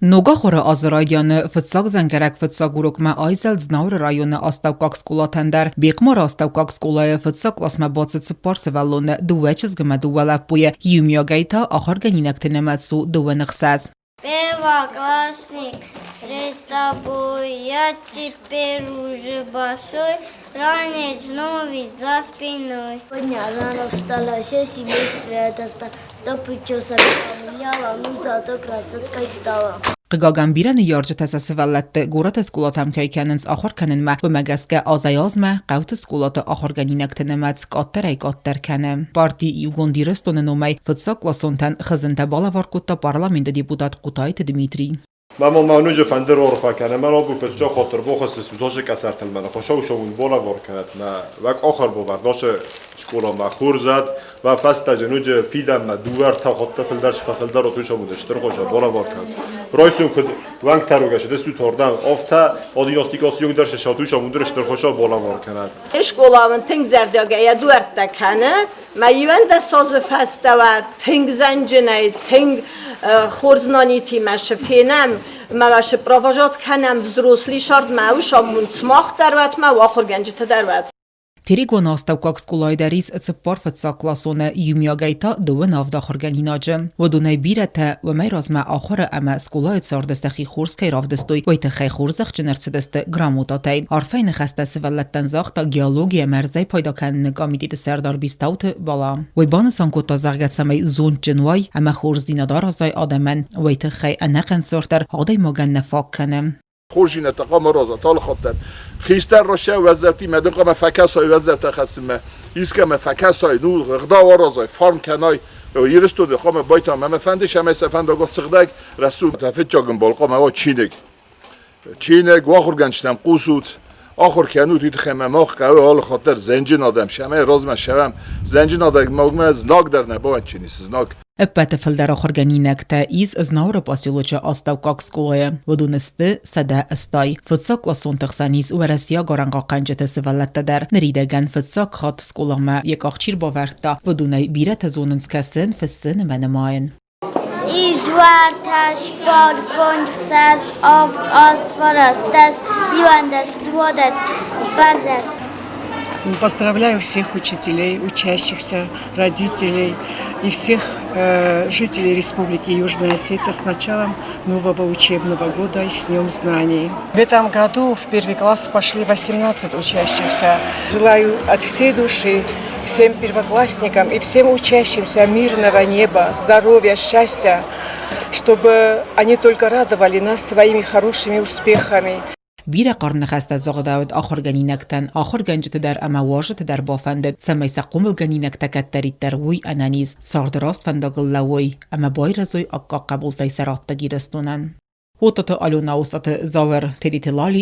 Ног ахуыры азы райдианы фыццаг дзӕнгӕрӕг фыццаг урокмӕ айзӕлд Знауыры районы астӕуккаг скъолатӕн дӕр. Бехъмары астӕуккаг скъолайы фыццаг къласмӕ бацыд цыппар сывӕллоны, дыууӕ чызгы ӕмӕ дыууӕ лӕппуйы, иумиагӕй та ахуыргӕнинӕгты нымӕц у дыууӕ ныхсӕдз. Первоклассник, пред тобой я теперь уже большой, ранец новый за спиной. Сегодня рано встала, все семейство это сто причесок поменяла, ну зато красоткой стала. Хъыгагӕн, бирӕ ныййарджытӕ сӕ сывӕллӕтты горӕты скъолатӕм кӕй кӕнынц ахуыр кӕнынмӕ, уымӕ гӕсгӕ азӕй-азмӕ хъӕуты скъолаты ахуыргӕнинӕгты нымӕц къаддӕрӕй-къаддӕр кӕны. Парти Иугонд Ирыстоны номӕй фыццагкъласонтӕн хызынтӕ балӕвар кодта парламенты депутат Хъутайты Дмитрий. Мӕ мӕнуджы фӕнды рорфӕ кӕнӕ мӕ ногу фыццаг хотырбохы судзосы къӕсӕртыл мӕ ныхосӕусӕуын болавор кӕнӕт мӕ вӕ къохӕрбовар досы скъоламӕ хурзад вӕ фӕстӕджы нуджы фидӕнмӕ дыууӕ-ӕртӕ хотты фылдӕр фӕфылдӕр отусӕуын стыр хосӕ болавор кӕнӕт. Ройсун куд уӕнгтӕругӕ сыдыстут ордӕм, офтӕ одиностикос югдӕр сысатусӕуын дӕр стыр хосӕ болавор кӕнӕт. Скъоламӕ тынг зӕрдиагӕй дуӕрттӕ кӕны. Мӕ иуӕндӕс азы фӕстӕ тынг зӕнджынӕй, тынг хорз нанитимӕ шы фенӕм, мӕ шы провожать кӕнӕм взрослый сӕрдмӕ, усамунд смах дӕр уӕт, мӕ ахуыргӕнджыты дӕр уӕт. Терегоны астӕуккаг скъолайы дӕр ис цыппар фыццагкъласоны, иумиагӕй та дыууын авд ахуыргӕнинаджы. Уыдонӕй бирӕтӕ уымӕй размӕ ахуыры ӕмӕ скъолайы царды сӕхи хорз кӕй равдыстой, уый тыххӕй хорзӕхджын ӕрцыдысты грамотатӕй. Арфӕйы ныхӕстӕ сывӕллӕттӕн загъта геологи ӕмӕ ӕрдзӕй пайда кӕныны комитеты сӕрдар Бестауты Бала. Уый банысан кодта, зӕгъгӕ, цӕмӕй зондджын уай ӕмӕ хорздзинад аразай адӕмӕн, уый тыххӕй ӕнӕхъӕн сорт дӕр адӕймагӕн нӕ фаг кӕны. Хорздзинӕдтӕ хъуамӕ араза талыхаттӕн. Хистӕр росӕ уӕззӕуттимӕ дын хъуамӕ фӕкӕсай уӕззӕуттӕ хӕссынмӕ, искӕмӕ фӕкӕсай, ну, ӕгъдау аразай, фарн кӕнай. Ирыстоны хъуамӕ байтам ӕмӕ фӕнды сӕмӕй сӕ фӕндаг уа сыгъдӕг, рӕсугъд. Фыццаг ӕмбал хъуамӕ уа чиныг. Чиныг, ахуыргӕнджытӕм хъусут, ахуыр кӕнут, уый тыххӕй мӕ мах хъӕуы алы хатт дӕр зӕнджын адӕм, сӕмӕй размӕ сӕвӕм. Зӕнджын адӕймагмӕ знаг дӕр нӕ бауӕнчын ис, знаг. Ӕппӕты фылдӕр ахуыргӕнинӕгтӕ ис Знауыры поселочы астӕуккаг скъолайы. Уыдон сты 180. Фыццагкъласонты хсӕн ис уӕрӕсейаг арӕнхъахъхъӕнджыты сывӕллӕттӕ дӕр. Ныридӕгӕн фыццаг хатт скъоламӕ йӕ къах чи рбавӕрдта, уыдонӕй бирӕтӕ зонынц кӕсын, фыссын ӕмӕ нымайын. Изуартӕ, спор, фондз, ссӕдз, авд, аст, фараст, дӕс, иуӕндӕс, дыууадӕс, цыппӕрдӕс. Поздравляю всех учителей, учащихся, родителей и всех жителей Республики Южная Осетия с началом нового учебного года и с Днем Знаний. В этом году в первый класс пошли 18 учащихся. Желаю от всей души всем первоклассникам и всем учащимся мирного неба, здоровья, счастья, чтобы они только радовали нас своими хорошими успехами. Бирӕ хъарм ныхӕстӕ загъдӕуыд ахуыргӕнинӕгтӕн, ахуыргӕнджыты дӕр ӕмӕ уазджыты дӕр бафӕндыд, цӕмӕй сӕ хъомылгӕнинӕгтӕ кӕддӕриддӕр уой ӕнӕниз, царды раст фӕндагыл лӕууой ӕмӕ байрӕзой аккаг хъӕбултӕй сӕ раттӕг Ирыстонӕн. Хъотыты Алена, Остъаты Зауыр, Тедеты Лали.